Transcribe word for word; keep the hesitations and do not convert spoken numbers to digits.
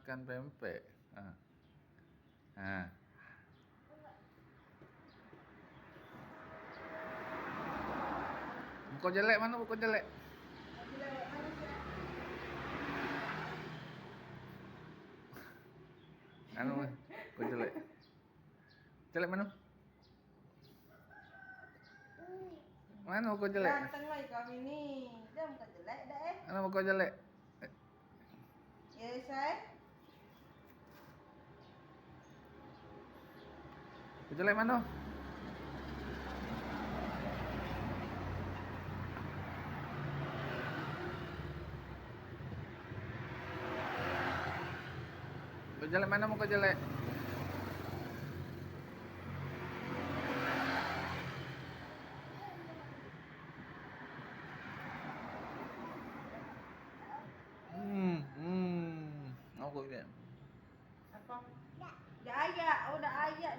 Kan pempek. Ha. Ha. Muko jelek mano, muko jelek? Anu, muko jelek. Jelek mano? Mano muko jelek? Ganteng lah ikam ini. Dah muko jelek dah, eh. Mano muko jelek? Ya, say. Jelek mano? Jelek mano muko jelek? Hmm, hmm. Aku biar. Apa? Dak ayak. Oh, dak ayak.